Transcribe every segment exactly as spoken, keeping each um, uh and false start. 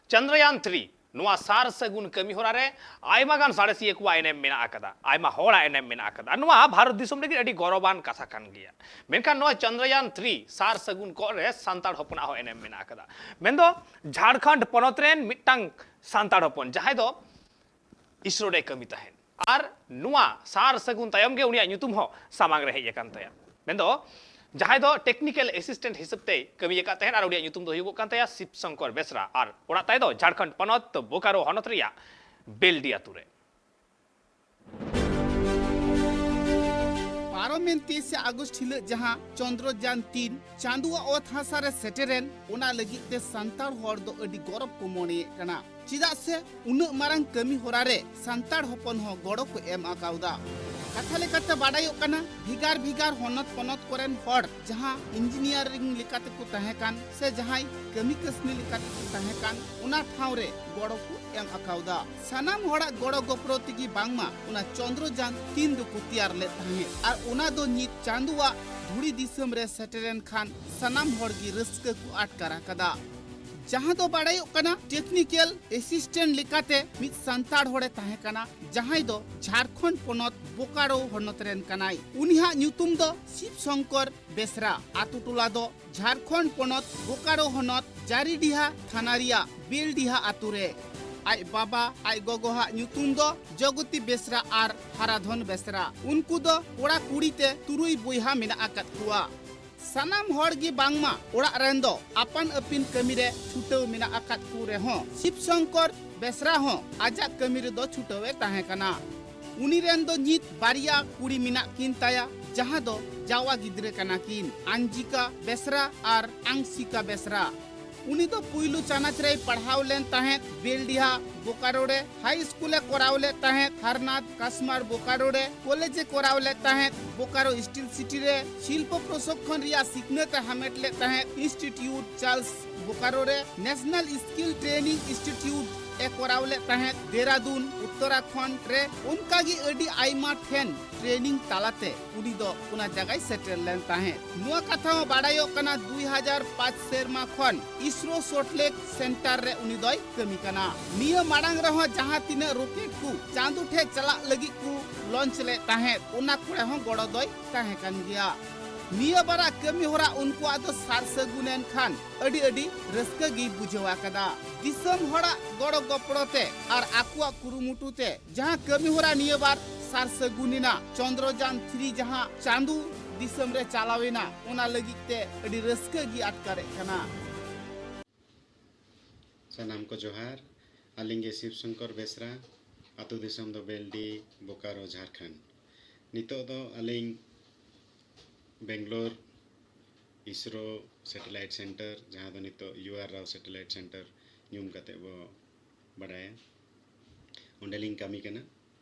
ᱪᱚᱱᱫᱨᱚᱭᱟᱱ three ᱱᱚᱣᱟ ᱥᱟᱨ ᱥᱟᱹᱜᱩᱱ ᱠᱟᱹᱢᱤ ᱦᱚᱨᱟ ᱨᱮ ᱟᱭᱢᱟ ᱜᱟᱱ ᱥᱟᱬᱮᱥᱤᱭᱟᱹ ᱠᱚᱣᱟᱜ ᱮᱱᱮᱢ ᱢᱮᱱᱟᱜ ᱟᱠᱟᱫᱟ, ᱟᱭᱢᱟ ᱦᱚᱲᱟᱜ ᱮᱱᱮᱢ ᱢᱮᱱᱟᱜ ᱟᱠᱟᱫᱟ᱾ ᱱᱚᱣᱟ ᱵᱷᱟᱨᱚᱛ ᱫᱤᱥᱚᱢ ᱞᱟᱹᱜᱤᱫ ᱟᱹᱰᱤ ᱜᱚᱨᱚᱵᱟᱱ ᱠᱟᱛᱷᱟ ᱠᱟᱱ ᱜᱮᱭᱟ᱾ ᱢᱮᱱᱠᱷᱟᱱ ᱱᱚᱣᱟ ᱪᱚᱱᱫᱨᱚᱭᱟᱱ ᱛᱷᱨᱤ ᱥᱟᱨ ᱥᱟᱹᱜᱩᱱ ᱠᱚᱜ ᱨᱮ ᱥᱟᱱᱛᱟᱲ ᱦᱚᱯᱚᱱᱟᱜ ᱦᱚᱸ ᱮᱱᱮᱢ ᱢᱮᱱᱟᱜ ᱟᱠᱟᱫᱟ᱾ ᱢᱮᱱᱫᱚ ᱡᱷᱟᱲᱠᱷᱚᱸᱰ ᱯᱚᱱᱚᱛ ᱨᱮᱱ ᱢᱤᱫᱴᱟᱝ ᱥᱟᱱᱛᱟᱲ ᱦᱚᱯᱚᱱ ᱡᱟᱦᱟᱸᱭ ᱫᱚ ᱤᱥᱨᱳ ᱨᱮᱭ ᱠᱟᱹᱢᱤ ᱛᱟᱦᱮᱸᱫ᱾ ᱟᱨ ᱱᱚᱣᱟ ᱥᱟᱨ ᱥᱟᱹᱜᱩᱱ ᱛᱟᱭᱚᱢ ᱜᱮ ᱩᱱᱤᱭᱟᱜ ᱧᱩᱛᱩᱢ ᱦᱚᱸ ᱥᱟᱢᱟᱝ ᱨᱮ ᱦᱮᱡ ᱟᱠᱟᱱ ᱛᱟᱭᱟ᱾ ᱢᱮᱱᱫᱚ ᱡᱟᱦᱟᱸᱭ ᱫᱚ technical assistant ᱦᱤᱥᱟᱹᱵ ᱛᱮᱭ ᱠᱟᱹᱢᱤ ᱟᱠᱟᱫ ᱛᱟᱦᱮᱸᱫ ᱟᱨ ᱩᱱᱤᱭᱟᱜ ᱧᱩᱛᱩᱢ ᱫᱚ ᱦᱩᱭᱩᱜᱚᱜ ᱠᱟᱱ ᱛᱟᱭᱟ ᱥᱤᱵ ᱥᱚᱝᱠᱚᱨ ᱵᱮᱥᱨᱟ᱾ ᱟᱨ ᱚᱲᱟᱜ ᱛᱟᱭ ᱫᱚ ᱡᱷᱟᱲᱠᱷᱚᱸᱰ ᱯᱚᱱᱚᱛ ᱵᱳᱠᱟᱨᱳ ᱦᱚᱱᱚᱛ ᱨᱮᱭᱟᱜ ᱵᱮᱞᱰᱤ ᱟᱛᱳ ᱨᱮ᱾ ᱯᱟᱨᱚᱢᱮᱱ ᱛᱮᱭᱤᱥᱮ ᱟᱜᱚᱥᱴ ᱦᱤᱞᱚᱜ ᱡᱟᱦᱟᱸ ᱪᱚᱱᱫᱨᱚᱡᱟᱱ ᱛᱤᱱ ᱪᱟᱸᱫᱩᱣᱟᱜ ᱚᱛ ᱦᱟᱥᱟ ᱨᱮ ᱥᱮᱴᱮᱨᱮᱱ, ᱚᱱᱟ ᱞᱟᱹᱜᱤᱫ ᱛᱮ ᱥᱟᱱᱛᱟᱲ ᱦᱚᱲ ᱫᱚ ᱟᱹᱰᱤ ᱜᱚᱨᱚᱵᱽ ᱠᱚ ᱢᱚᱱᱮᱭᱮᱫ ᱠᱟᱱᱟ᱾ ᱪᱮᱫᱟᱜ ᱥᱮ ᱩᱱᱟᱹᱜ ᱢᱟᱨᱟᱝ ᱠᱟᱹᱢᱤ ᱦᱚᱨᱟ ᱨᱮ ᱥᱟᱱᱛᱟᱲ ᱦᱚᱯᱚᱱ ᱦᱚᱸ ᱜᱚᱲᱚ ᱠᱚ ᱮᱢ ᱟᱠᱟᱣᱫᱟ᱾ ᱠᱟᱛᱷᱟ ᱞᱮᱠᱟᱛᱮ ᱵᱟᱰᱟᱭᱚᱜ ᱠᱟᱱᱟ, ᱵᱷᱮᱜᱟᱨ ᱵᱷᱮᱜᱟᱨ ᱦᱚᱱᱚᱛ ᱯᱚᱱᱚᱛ ᱠᱚᱨᱮᱱ ᱦᱚᱲ ᱡᱟᱦᱟᱸ ᱤᱧᱡᱤᱱᱤᱭᱟᱨᱤᱝ ᱞᱮᱠᱟᱛᱮ ᱠᱚ ᱛᱟᱦᱮᱸ ᱠᱟᱱ ᱥᱮ ᱡᱟᱦᱟᱸᱭ ᱠᱟᱹᱢᱤ ᱠᱟᱹᱥᱱᱤ ᱞᱮᱠᱟᱛᱮ ᱠᱚ ᱛᱟᱦᱮᱸ ᱠᱟᱱ, ᱚᱱᱟ ᱴᱷᱟᱶ ᱨᱮ ᱜᱚᱲᱚ ᱠᱚ ᱮᱢ ᱟᱠᱟᱣᱫᱟ᱾ ᱥᱟᱱᱟᱢ ᱦᱚᱲᱟᱜ ᱜᱚᱲᱚ ᱜᱚᱯᱚᱲᱚ ᱛᱮᱜᱮ ᱵᱟᱝᱢᱟ ᱚᱱᱟ ᱪᱚᱱᱫᱨᱚᱡᱟᱱ ᱛᱤᱱ ᱫᱚᱠᱚ ᱛᱮᱭᱟᱨ ᱞᱮᱫ ᱛᱟᱦᱮᱸᱫ ᱟᱨ ᱚᱱᱟ ᱫᱚ ᱱᱤᱛ ᱪᱟᱸᱫᱩᱣᱟᱜ ᱫᱷᱩᱲᱤ ᱫᱤᱥᱚᱢ ᱨᱮ ᱥᱮᱴᱮᱨᱮᱱ ᱠᱷᱟᱱ ᱥᱟᱱᱟᱢ ᱦᱚᱲ ᱜᱮ ᱨᱟᱹᱥᱠᱟᱹ ᱠᱚ ᱟᱴᱠᱟᱨ ᱟᱠᱟᱫᱟ᱾ ᱡᱟᱦᱟᱸ ᱫᱚ ᱵᱟᱲᱟᱭᱚᱜ ᱠᱟᱱᱟ, technical assistant ᱞᱮᱠᱟᱛᱮ ᱢᱤᱫ ᱥᱟᱱᱛᱟᱲ ᱦᱚᱲᱮ ᱛᱟᱦᱮᱸ ᱠᱟᱱᱟ, ᱡᱟᱦᱟᱸᱭ ᱫᱚ ᱡᱷᱟᱲᱠᱷᱚᱸᱰ ᱯᱚᱱᱚᱛ ᱵᱳᱠᱟᱨᱳ ᱦᱚᱱᱚᱛ ᱨᱮᱱ ᱠᱟᱱᱟᱭ᱾ ᱩᱱᱤᱭᱟᱜ ᱧᱩᱛᱩᱢ ᱫᱚ ᱥᱤᱵ ᱥᱚᱝᱠᱚᱨ ᱵᱮᱥᱨᱟ᱾ ᱟᱛᱳ ᱴᱚᱞᱟ ᱫᱚ ᱡᱷᱟᱲᱠᱷᱚᱸᱰ ᱯᱚᱱᱚᱛ ᱵᱳᱠᱟᱨᱳ ᱦᱚᱱᱚᱛ ᱡᱟᱨᱤᱰᱤᱦᱟ ᱛᱷᱟᱱᱟ ᱨᱮᱭᱟᱜ ᱵᱮᱞᱰᱤᱦᱟ ᱟᱛᱳ ᱨᱮ᱾ ᱟᱡ ᱵᱟᱵᱟ, ᱟᱡ ᱜᱚᱜᱚᱣᱟᱜ ᱧᱩᱛᱩᱢ ᱫᱚ ᱡᱚᱜᱚᱛᱤ ᱵᱮᱥᱨᱟ ᱟᱨ ᱦᱟᱨᱟᱫᱷᱚᱱ ᱵᱮᱥᱨᱟ᱾ ᱩᱱᱠᱩ ᱫᱚ ᱠᱚᱲᱟ ᱠᱩᱲᱤ ᱛᱮ ᱛᱩᱨᱩᱭ ᱵᱚᱭᱦᱟ ᱢᱮᱱᱟᱜ ᱟᱠᱟᱫ ᱠᱚᱣᱟ᱾ ᱥᱟᱱᱟᱢ ᱦᱚᱲ ᱜᱮ ᱵᱟᱝᱢᱟ ᱚᱲᱟᱜ ᱨᱮᱱ ᱫᱚ ᱟᱯᱟᱱ ᱟᱹᱯᱤᱱ ᱠᱟᱹᱢᱤ ᱨᱮ ᱪᱷᱩᱴᱟᱹᱣ ᱢᱮᱱᱟᱜ ᱟᱠᱟᱫ ᱠᱚ ᱨᱮᱦᱚᱸ, ᱥᱤᱵ ᱥᱚᱝᱠᱚᱨ ᱵᱮᱥᱨᱟ ᱦᱚᱸ ᱟᱡᱟᱜ ᱠᱟᱹᱢᱤ ᱨᱮᱫᱚ ᱪᱷᱩᱴᱟᱹᱣ ᱮ ᱛᱟᱦᱮᱸ ᱠᱟᱱᱟ᱾ ᱩᱱᱤ ᱨᱮᱱ ᱫᱚ ᱱᱤᱛ ᱵᱟᱨᱭᱟ ᱠᱩᱲᱤ ᱢᱮᱱᱟᱜ ᱠᱤᱱ ᱛᱟᱭᱟ, ᱡᱟᱦᱟᱸ ᱫᱚ ᱡᱟᱣᱟ ᱜᱤᱫᱽᱨᱟᱹ ᱠᱟᱱᱟ ᱠᱤᱱ, ᱟᱧᱡᱤᱠᱟ ᱵᱮᱥᱨᱟ ᱟᱨ ᱟᱝᱥᱤᱠᱟ ᱵᱮᱥᱨᱟ᱾ ᱩᱱᱤ ᱫᱚ ᱯᱩᱭᱞᱩ ᱪᱟᱱᱟᱪ ᱨᱮᱭ ᱯᱟᱲᱦᱟᱣ ᱞᱮᱱ ᱛᱟᱦᱮᱸᱫ ᱵᱮᱞᱰᱤᱦᱟ ᱵᱳᱠᱟᱨᱳ ᱨᱮ, ᱦᱟᱭ ᱥᱠᱩᱞ ᱮ ᱠᱚᱨᱟᱣ ᱞᱮᱫ ᱛᱟᱦᱮᱸᱫ ᱦᱟᱨᱱᱟᱛᱷ ᱠᱟᱥᱢᱟᱨ ᱵᱳᱠᱟᱨᱳ ᱨᱮ, ᱠᱚᱞᱮᱡᱽ ᱮ ᱠᱚᱨᱟᱣ ᱞᱮᱫ ᱛᱟᱦᱮᱸᱫ ᱵᱳᱠᱟᱨᱳ ᱥᱴᱤᱞ ᱥᱤᱴᱤ ᱨᱮ, ᱥᱤᱞᱯᱚ ᱯᱨᱚᱥᱚᱠᱷᱚᱱ ᱨᱮᱭᱟᱜ ᱥᱤᱠᱷᱱᱟᱹᱛ ᱮ ᱦᱟᱢᱮᱴ ᱞᱮᱫ ᱛᱟᱦᱮᱸᱫ ᱤᱱᱥᱴᱤᱴᱤᱭᱩᱴ ᱪᱟᱨᱞᱥ ᱵᱳᱠᱟᱨᱳ ᱨᱮ, ᱱᱮᱥᱱᱟᱞ ᱥᱠᱤᱞ ᱴᱨᱮᱱᱤᱝ ᱤᱱᱥᱴᱤᱴᱤᱭᱩᱴ ᱮ ᱠᱚᱨᱟᱣ ᱞᱮᱫ ᱛᱟᱦᱮᱸᱫ ᱫᱮᱨᱟᱫᱩᱱ, ᱩᱛᱛᱚᱨᱟᱠᱷᱚᱸᱰ ᱨᱮ ᱚᱱᱠᱟᱜᱮ ᱟᱹᱰᱤ ᱟᱭᱢᱟ ᱴᱷᱮᱱ ᱴᱨᱮᱱᱤᱝ ᱛᱟᱞᱟᱛᱮ ᱩᱱᱤ ᱫᱚ ᱚᱱᱟ ᱡᱟᱭᱜᱟᱭ ᱥᱮᱴᱮᱨ ᱞᱮᱱ ᱛᱟᱦᱮᱸᱫ᱾ ᱱᱚᱣᱟ ᱠᱟᱛᱷᱟ ᱦᱚᱸ ᱵᱟᱲᱟᱭᱚᱜ ᱠᱟᱱᱟ, ᱫᱩ ᱦᱟᱡᱟᱨ ᱯᱟᱸᱪ ᱥᱮᱨᱢᱟ ᱠᱷᱚᱱ ᱤᱥᱨᱳ ᱥᱚᱞᱴ ᱞᱮᱠ ᱥᱮᱱᱴᱟᱨ ᱨᱮ ᱩᱱᱤ ᱫᱚᱭ ᱠᱟᱹᱢᱤ ᱠᱟᱱᱟ᱾ ᱱᱤᱭᱟᱹ ᱢᱟᱲᱟᱝ ᱨᱮᱦᱚᱸ ᱡᱟᱦᱟᱸ ᱛᱤᱱᱟᱹᱜ ᱨᱚᱠᱮᱴ ᱠᱚ ᱪᱟᱸᱫᱚ ᱴᱷᱮᱱ ᱪᱟᱞᱟᱜ ᱞᱟᱹᱜᱤᱫ ᱠᱚ ᱞᱚᱧᱪ ᱞᱮᱫ ᱛᱟᱦᱮᱸᱫ, ᱚᱱᱟ ᱠᱚᱨᱮ ᱦᱚᱸ ᱜᱚᱲᱚ ᱫᱚᱭ ᱛᱟᱦᱮᱸ ᱠᱟᱱ ᱜᱮᱭᱟ᱾ ᱱᱤᱭᱟᱹ ᱵᱟᱨᱟᱜ ᱠᱟᱹᱢᱤ ᱦᱚᱨᱟ ᱩᱱᱠᱩᱣᱟᱜ ᱫᱚ ᱥᱟᱨ ᱥᱟᱹᱜᱩᱱ ᱮᱱ ᱠᱷᱟᱱ ᱟᱹᱰᱤ ᱟᱹᱰᱤ ᱨᱟᱹᱥᱠᱟᱹ ᱜᱮᱭ ᱵᱩᱡᱷᱟᱹᱣ ᱟᱠᱟᱫᱟ᱾ ᱫᱤᱥᱚᱢ ᱦᱚᱲᱟᱜ ᱜᱚᱲᱚ ᱜᱚᱯᱚᱲᱚ ᱛᱮ ᱟᱨ ᱟᱠᱚᱣᱟᱜ ᱠᱩᱨᱩᱢᱩᱴᱩ ᱛᱮ ᱡᱟᱦᱟᱸ ᱠᱟᱹᱢᱤ ᱦᱚᱨᱟ ᱱᱤᱭᱟᱹ ᱵᱟᱨ ᱥᱟᱨ ᱥᱟᱹᱜᱩᱱ ᱮᱱᱟ, ᱪᱚᱱᱫᱨᱚᱡᱟᱱ ᱛᱷᱨᱤ ᱡᱟᱦᱟᱸ ᱪᱟᱸᱫᱚ ᱫᱤᱥᱚᱢ ᱨᱮ ᱪᱟᱞᱟᱣ ᱮᱱᱟ, ᱚᱱᱟ ᱞᱟᱹᱜᱤᱫ ᱛᱮ ᱟᱹᱰᱤ ᱨᱟᱹᱥᱠᱟᱹ ᱜᱮ ᱟᱴᱠᱟᱨᱮᱫ ᱠᱟᱱᱟ᱾ ᱥᱟᱱᱟᱢ ᱠᱚ ᱡᱚᱦᱟᱨ᱾ ᱟᱹᱞᱤᱧ ᱜᱮ ᱥᱤᱵ ᱥᱚᱝᱠᱚᱨ ᱵᱮᱥᱨᱟ, ᱟᱹᱛᱩ ᱫᱤᱥᱚᱢ ᱫᱚ ᱵᱮᱞᱰᱤ, ᱵᱳᱠᱟᱨᱳ, ᱡᱷᱟᱲᱠᱷᱚᱸᱰ᱾ ᱱᱤᱛᱚᱜ ᱫᱚ ᱟᱹᱞᱤᱧ ᱵᱮᱝᱜᱟᱞᱳᱨ ᱤᱥᱨᱳ ᱥᱮᱴᱮᱞᱟᱭᱤᱴ ᱥᱮᱱᱴᱟᱨ, ᱡᱟᱦᱟᱸ ᱫᱚ ᱱᱤᱛᱚᱜ ᱭᱩ ᱟᱨ ᱨᱟᱣ ᱥᱮᱴᱮᱞᱟᱭᱤᱴ ᱥᱮᱱᱴᱟᱨ ᱧᱩᱢ ᱠᱟᱛᱮ ᱵᱚ ᱵᱟᱰᱟᱭᱟ, ᱚᱸᱰᱮᱞᱤᱧ ᱠᱟᱹᱢᱤ ᱠᱟᱱᱟ᱾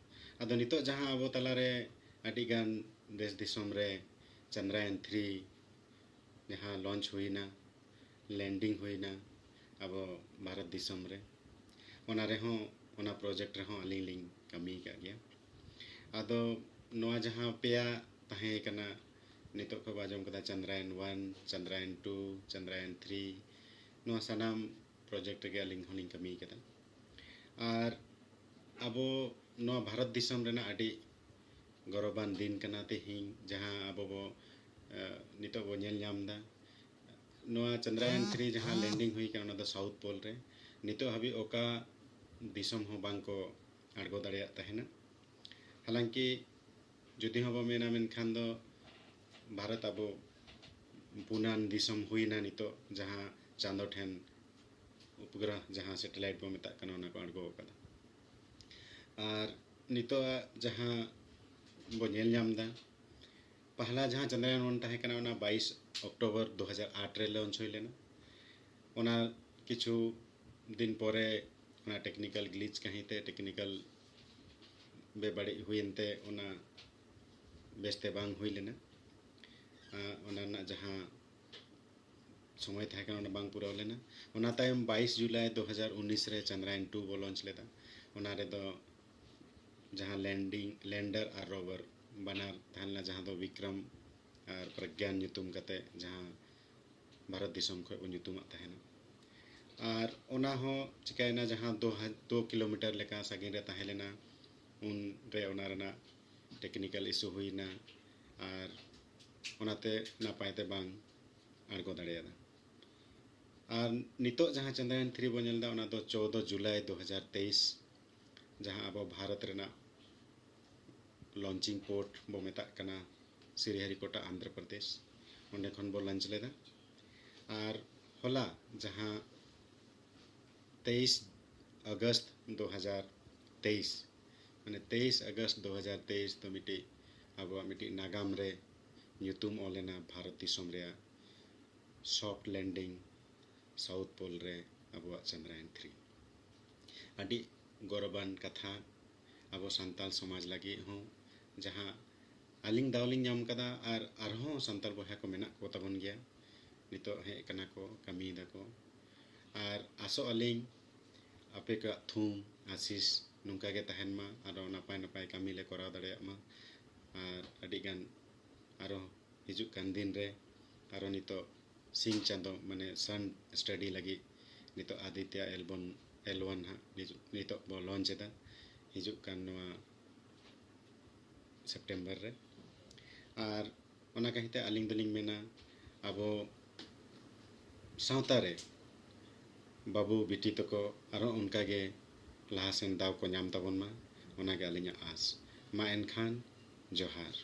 ᱟᱫᱚ ᱱᱤᱛᱚᱜ ᱡᱟᱦᱟᱸ ᱟᱵᱚ ᱛᱟᱞᱟᱨᱮ ᱟᱹᱰᱤᱜᱟᱱ ᱫᱮᱥ ᱫᱤᱥᱚᱢ ᱨᱮ ᱪᱟᱱᱫᱨᱟᱭᱟᱱ ᱛᱷᱨᱤ ᱡᱟᱦᱟᱸ ᱞᱚᱧᱪ ᱦᱩᱭᱱᱟ, ᱞᱮᱱᱰᱤᱝ ᱦᱩᱭᱱᱟ ᱟᱵᱚ ᱵᱷᱟᱨᱚᱛ ᱫᱤᱥᱚᱢ ᱨᱮ, ᱚᱱᱟ ᱨᱮᱦᱚᱸ, ᱚᱱᱟ ᱯᱨᱚᱡᱮᱠᱴ ᱨᱮᱦᱚᱸ ᱟᱹᱞᱤᱧ ᱞᱤᱧ ᱠᱟᱹᱢᱤ ᱟᱠᱟᱫ ᱜᱮᱭᱟ᱾ ᱟᱫᱚ ᱱᱚᱣᱟ ᱡᱟᱦᱟᱸ ᱯᱮᱭᱟ ᱛᱟᱦᱮᱸ ᱠᱟᱱᱟ, ᱱᱤᱛᱚᱜ ᱠᱷᱚᱱ ᱵᱚ ᱟᱸᱡᱚᱢ ᱠᱟᱫᱟ ᱪᱟᱱᱫᱨᱟᱭᱟᱱ ᱚᱣᱟᱱ, ᱪᱟᱱᱫᱨᱟᱭᱟᱱ ᱴᱩ, ᱪᱟᱱᱫᱨᱟᱭᱟᱱ ᱛᱷᱨᱤ, ᱱᱚᱣᱟ ᱥᱟᱱᱟᱢ ᱯᱨᱚᱡᱮᱠᱴ ᱨᱮᱜᱮ ᱟᱹᱞᱤᱧ ᱦᱚᱸᱞᱤᱧ ᱠᱟᱹᱢᱤ ᱠᱟᱫᱟ᱾ ᱟᱨ ᱟᱵᱚ ᱱᱚᱣᱟ ᱵᱷᱟᱨᱚᱛ ᱫᱤᱥᱚᱢ ᱨᱮᱱᱟᱜ ᱟᱹᱰᱤ ᱜᱚᱨᱚᱵᱟᱱ ᱫᱤᱱ ᱠᱟᱱᱟ ᱛᱮᱦᱮᱧ, ᱡᱟᱦᱟᱸ ᱟᱵᱚ ᱵᱚ, ᱮ, ᱱᱤᱛᱚᱜ ᱵᱚ ᱧᱮᱞ ᱧᱟᱢ ᱮᱫᱟ᱾ ᱱᱚᱣᱟ ᱪᱟᱱᱫᱨᱟᱭᱟᱱ ᱛᱷᱨᱤ ᱡᱟᱦᱟᱸ ᱞᱮᱱᱰᱤᱝ ᱦᱩᱭ ᱠᱟᱱᱟ, ᱚᱱᱟ ᱫᱚ ᱥᱟᱣᱩᱛᱷ ᱯᱳᱞ ᱨᱮ᱾ ᱱᱤᱛᱚᱜ ᱦᱟᱹᱵᱤᱡ ᱚᱠᱟ ᱫᱤᱥᱚᱢ ᱦᱚᱸ ᱵᱟᱝ ᱠᱚ ᱟᱬᱜᱚ ᱫᱟᱲᱮᱭᱟᱜ ᱛᱟᱦᱮᱱᱟ᱾ ᱦᱟᱞᱟᱝᱠᱤ ᱡᱩᱫᱤ ᱦᱚᱸ ᱵᱚ ᱢᱮᱱᱟ, ᱢᱮᱱᱠᱷᱟᱱ ᱫᱚ ᱵᱷᱟᱨᱚᱛ ᱟᱵᱚ ᱯᱩᱱᱟᱱ ᱫᱤᱥᱚᱢ ᱦᱩᱭᱱᱟ ᱱᱤᱛᱚᱜ, ᱡᱟᱦᱟᱸ ᱪᱟᱸᱫᱚ ᱴᱷᱮᱱ ᱩᱯᱜᱨᱚᱦ, ᱡᱟᱦᱟᱸ ᱥᱮᱴᱮᱞᱟᱭᱤᱴ ᱵᱚ ᱢᱮᱛᱟᱜ ᱠᱟᱱᱟ, ᱚᱱᱟ ᱠᱚ ᱟᱬᱜᱚ ᱟᱠᱟᱫᱟ᱾ ᱟᱨ ᱱᱤᱛᱚᱜ ᱡᱟᱦᱟᱸ ᱵᱚ ᱧᱮᱞ ᱧᱟᱢ ᱮᱫᱟ, ᱯᱟᱦᱞᱟ ᱡᱟᱦᱟᱸ ᱪᱟᱱᱫᱨᱟᱭᱟᱱ ᱚᱣᱟᱱ ᱛᱟᱦᱮᱸ ᱠᱟᱱᱟ, ᱚᱱᱟ ᱵᱟᱭᱤᱥ ᱚᱠᱴᱳᱵᱚᱨ ᱫᱩ ᱦᱟᱡᱟᱨ ᱟᱴ ᱨᱮ ᱞᱚᱧᱪ ᱦᱩᱭ ᱞᱮᱱᱟ᱾ ᱚᱱᱟ ᱠᱤᱪᱷᱩ ᱫᱤᱱ ᱯᱚᱨᱮ ᱚᱱᱟ ᱴᱮᱠᱱᱤᱠᱟᱞ ᱜᱞᱤᱪ ᱠᱟᱹᱦᱤᱛᱮ, ᱴᱮᱠᱱᱤᱠᱟᱞ ᱵᱮᱵᱟᱹᱲᱤᱡ ᱦᱩᱭᱮᱱ ᱛᱮ ᱚᱱᱟ ᱵᱮᱥᱛᱮ ᱵᱟᱝ ᱦᱩᱭ ᱞᱮᱱᱟ᱾ ᱟᱨ ᱚᱱᱟ ᱨᱮᱱᱟᱜ ᱡᱟᱦᱟᱸ ᱥᱚᱢᱚᱭ ᱛᱟᱦᱮᱸ ᱠᱟᱱᱟ, ᱚᱱᱟ ᱵᱟᱝ ᱯᱩᱨᱟᱹᱣ ᱞᱮᱱᱟ᱾ ᱚᱱᱟ ᱛᱟᱭᱚᱢ ᱵᱟᱭᱤᱥ ᱡᱩᱞᱟᱭ ᱫᱩ ᱦᱟᱡᱟᱨ ᱩᱱᱤᱥ ᱨᱮ ᱪᱟᱸᱫᱽᱨᱟᱭᱟᱱ ᱴᱩ ᱵᱚ ᱞᱚᱧᱪ ᱞᱮᱫᱟ᱾ ᱚᱱᱟ ᱨᱮᱫᱚ ᱡᱟᱦᱟᱸ ᱞᱮᱱᱰᱤᱝ, ᱞᱮᱱᱰᱟᱨ ᱟᱨ ᱨᱳᱵᱷᱟᱨ ᱵᱟᱱᱟᱨ ᱛᱟᱦᱮᱸ ᱞᱮᱱᱟ, ᱡᱟᱦᱟᱸ ᱫᱚ ᱵᱤᱠᱨᱚᱢ ᱟᱨ ᱯᱨᱚᱜᱽᱜᱟᱱ ᱧᱩᱛᱩᱢ ᱠᱟᱛᱮ ᱡᱟᱦᱟᱸ ᱵᱷᱟᱨᱚᱛ ᱫᱤᱥᱚᱢ ᱠᱷᱚᱱ ᱵᱚᱱ ᱧᱩᱛᱩᱢᱟᱜ ᱛᱟᱦᱮᱱᱟ᱾ ᱟᱨ ᱚᱱᱟ ᱦᱚᱸ ᱪᱤᱠᱟᱹᱭᱮᱱᱟ, ᱡᱟᱦᱟᱸ ᱫᱩ ᱦᱟ-, ᱫᱩ ᱠᱤᱞᱳᱢᱤᱴᱟᱨ ᱞᱮᱠᱟ ᱥᱟᱺᱜᱤᱧ ᱨᱮ ᱛᱟᱦᱮᱸ ᱞᱮᱱᱟ, ᱩᱱ ᱨᱮ ᱚᱱᱟ ᱨᱮᱱᱟᱜ ᱴᱮᱠᱱᱤᱠᱮᱞ ᱤᱥᱩ ᱦᱩᱭᱱᱟ ᱟᱨ ᱚᱱᱟᱛᱮ ᱱᱟᱯᱟᱭ ᱛᱮ ᱵᱟᱝ ᱟᱬᱜᱚ ᱫᱟᱲᱮᱭᱟᱫᱟ᱾ ᱟᱨ ᱱᱤᱛᱚᱜ ᱡᱟᱦᱟᱸ ᱪᱟᱸᱫᱽᱨᱟᱭᱟᱱ ᱛᱷᱨᱤ ᱵᱚᱱ ᱧᱮᱞ ᱮᱫᱟ, ᱚᱱᱟ ᱫᱚ ᱪᱳᱫᱚ ᱡᱩᱞᱟᱭ ᱫᱩ ᱦᱟᱡᱟᱨ ᱛᱮᱭᱤᱥ, ᱡᱟᱦᱟᱸ ᱟᱵᱚ ᱵᱷᱟᱨᱚᱛ ᱨᱮᱱᱟᱜ ᱞᱚᱧᱪᱤᱝ ᱯᱳᱨᱴ ᱵᱚ ᱢᱮᱛᱟᱜ ᱠᱟᱱᱟ ᱥᱨᱤᱦᱟᱨᱤᱠᱳᱴᱟ, ᱟᱱᱫᱷᱨᱚ ᱯᱨᱚᱫᱮᱥ, ᱚᱸᱰᱮ ᱠᱷᱚᱱ ᱵᱚ ᱞᱚᱧᱪ ᱞᱮᱫᱟ᱾ ᱟᱨ ᱦᱚᱞᱟ ᱡᱟᱦᱟᱸ ᱛᱮᱭᱤᱥ ᱟᱜᱚᱥᱴ ᱫᱩ ᱦᱟᱡᱟᱨ ᱛᱮᱭᱤᱥ, ᱢᱟᱱᱮ ᱛᱮᱭᱤᱥ ᱟᱜᱚᱥᱴ ᱫᱩ ᱦᱟᱡᱟᱨ ᱛᱮᱭᱤᱥ ᱫᱚ ᱢᱤᱫᱴᱤᱡ ᱟᱵᱚᱣᱟᱜ ᱢᱤᱫᱴᱤᱡ ᱱᱟᱜᱟᱢ ᱨᱮ ᱧᱩᱛᱩᱢ ᱚᱞ ᱮᱱᱟ ᱵᱷᱟᱨᱚᱛ ᱫᱤᱥᱚᱢ ᱨᱮᱭᱟᱜ ᱥᱚᱯᱷᱴ ᱞᱮᱱᱰᱤᱝ ᱥᱟᱣᱩᱛᱷ ᱯᱳᱞ ᱨᱮ ᱟᱵᱚᱣᱟᱜ ᱪᱟᱸᱫᱽᱨᱟᱭᱟᱱ ᱛᱷᱨᱤ᱾ ᱟᱹᱰᱤ ᱜᱚᱨᱚᱵᱟᱱ ᱠᱟᱛᱷᱟ ᱟᱵᱚ ᱥᱟᱱᱛᱟᱲ ᱥᱚᱢᱟᱡᱽ ᱞᱟᱹᱜᱤᱫ ᱦᱚᱸ, ᱡᱟᱦᱟᱸ ᱟᱹᱞᱤᱧ ᱫᱟᱣ ᱞᱤᱧ ᱧᱟᱢ ᱠᱟᱫᱟ ᱟᱨ ᱟᱨᱦᱚᱸ ᱥᱟᱱᱛᱟᱲ ᱵᱚᱭᱦᱟ ᱠᱚ ᱢᱮᱱᱟᱜ ᱠᱚ ᱛᱟᱵᱚᱱ ᱜᱮᱭᱟ, ᱱᱤᱛᱚᱜ ᱦᱮᱡ ᱠᱟᱱᱟ ᱠᱚ, ᱠᱟᱹᱢᱤᱭ ᱫᱟᱠᱚ᱾ ᱟᱨ ᱟᱥᱚᱜ ᱟᱹᱞᱤᱧ ᱟᱯᱮ ᱠᱚᱣᱟᱜ ᱛᱷᱩᱢ ᱟᱥᱤᱥ ᱱᱚᱝᱠᱟ ᱜᱮ ᱛᱟᱦᱮᱱ ᱢᱟ, ᱟᱨᱚ ᱱᱟᱯᱟᱭ ᱱᱟᱯᱟᱭ ᱠᱟᱹᱢᱤ ᱞᱮ ᱠᱚᱨᱟᱣ ᱫᱟᱲᱮᱭᱟᱜ ᱢᱟ᱾ ᱟᱨ ᱟᱹᱰᱤ ᱜᱟᱱ ᱟᱨᱚ ᱦᱤᱡᱩᱜ ᱠᱟᱱ ᱫᱤᱱ ᱨᱮ ᱟᱨᱚ ᱱᱤᱛᱚᱜ ᱥᱤᱧ ᱪᱟᱸᱫᱚ, ᱢᱟᱱᱮ ᱥᱟᱱ ᱥᱴᱟᱰᱤ ᱞᱟᱹᱜᱤᱫ ᱱᱤᱛᱚᱜ ᱟᱫᱤᱛᱭᱟ ᱮᱞ ᱵᱚᱱ, ᱮᱞ ᱚᱣᱟᱱ ᱦᱟᱸᱜ ᱱᱤᱡ-, ᱱᱤᱛᱚᱜ ᱵᱚ ᱞᱚᱧᱪ ᱮᱫᱟ ᱦᱤᱡᱩᱜ ᱠᱟᱱ ᱱᱚᱣᱟ ᱥᱮᱯᱴᱮᱢᱵᱚᱨ ᱨᱮ᱾ ᱟᱨ ᱚᱱᱟ ᱠᱟᱹᱦᱤᱛᱮ ᱟᱹᱞᱤᱧ ᱫᱚᱞᱤᱧ ᱢᱮᱱᱟ, ᱟᱵᱚ ᱥᱟᱶᱛᱟ ᱨᱮ ᱵᱟᱹᱵᱩ ᱵᱤᱴᱤ ᱛᱟᱠᱚ ᱟᱨᱦᱚᱸ ᱚᱱᱠᱟ ᱜᱮ ᱞᱟᱦᱟ ᱥᱮᱱ ᱫᱟᱣ ᱠᱚ ᱧᱟᱢ ᱛᱟᱵᱚᱱ ᱢᱟ, ᱚᱱᱟ ᱜᱮ ᱟᱹᱞᱤᱧᱟᱜ ᱟᱸᱥ᱾ ᱢᱟ ᱮᱱᱠᱷᱟᱱ ᱡᱚᱦᱟᱨ᱾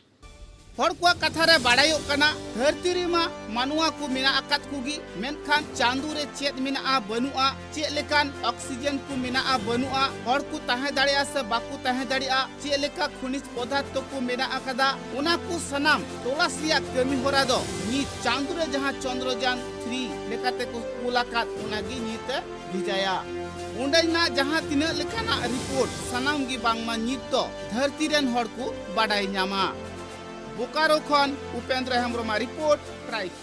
ᱦᱚᱲ ᱠᱚᱣᱟᱜ ᱠᱟᱛᱷᱟ ᱨᱮ ᱵᱟᱲᱟᱭᱚᱜ ᱠᱟᱱᱟ, ᱫᱷᱟᱹᱨᱛᱤ ᱨᱮᱢᱟ ᱢᱟᱱᱣᱟ ᱠᱚ ᱢᱮᱱᱟᱜ ᱟᱠᱟᱫ ᱠᱚᱜᱮ, ᱢᱮᱱᱠᱷᱟᱱ ᱪᱟᱸᱫᱚ ᱨᱮ ᱪᱮᱫ ᱢᱮᱱᱟᱜᱼᱟ ᱵᱟᱹᱱᱩᱜᱼᱟ, ᱪᱮᱫ ᱞᱮᱠᱟᱱ ᱚᱠᱥᱤᱡᱮᱱ ᱠᱚ ᱢᱮᱱᱟᱜᱼᱟ ᱵᱟᱹᱱᱩᱜᱼᱟ, ᱦᱚᱲ ᱠᱚ ᱛᱟᱦᱮᱸ ᱫᱟᱲᱮᱭᱟᱜᱼᱟ ᱥᱮ ᱵᱟᱠᱚ ᱛᱟᱦᱮᱸ ᱫᱟᱲᱮᱭᱟᱜᱼᱟ, ᱪᱮᱫ ᱞᱮᱠᱟ ᱠᱷᱚᱱᱤᱡᱽ ᱯᱚᱫᱟᱨᱛᱷᱚ ᱠᱚ ᱢᱮᱱᱟᱜ ᱟᱠᱟᱫᱟ, ᱚᱱᱟ ᱠᱚ ᱥᱟᱱᱟᱢ ᱛᱚᱞᱟᱥ ᱨᱮᱭᱟᱜ ᱠᱟᱹᱢᱤ ᱦᱚᱨᱟ ᱫᱚ ᱱᱤᱛ ᱪᱟᱸᱫᱚ ᱨᱮ ᱡᱟᱦᱟᱸ ᱪᱚᱱᱫᱨᱚᱡᱟᱱ ᱛᱷᱨᱤ ᱞᱮᱠᱟᱛᱮ ᱠᱚ ᱠᱩᱞ ᱟᱠᱟᱫ, ᱚᱱᱟ ᱜᱮ ᱱᱤᱛ ᱮ ᱵᱷᱮᱡᱟᱭᱟ᱾ ᱚᱸᱰᱮᱱᱟᱜ ᱡᱟᱦᱟᱸ ᱛᱤᱱᱟᱹᱜ ᱞᱮᱠᱟᱱᱟᱜ ᱨᱤᱯᱳᱨᱴ, ᱥᱟᱱᱟᱢ ᱜᱮ ᱵᱟᱝᱢᱟ ᱱᱤᱛ ᱫᱚ ᱫᱷᱟᱹᱨᱛᱤ ᱨᱮᱱ ᱦᱚᱲ ᱠᱚ ᱵᱟᱰᱟᱭ ᱧᱟᱢᱟ᱾ ᱵᱳᱠᱟᱨᱳ ᱠᱷᱚᱱ ᱩᱯᱮᱱᱫᱨᱚ ᱦᱮᱢᱵᱨᱚᱢᱟᱜ ᱨᱤᱯᱳᱨᱴ, ᱴᱨᱟᱭᱤᱵ᱾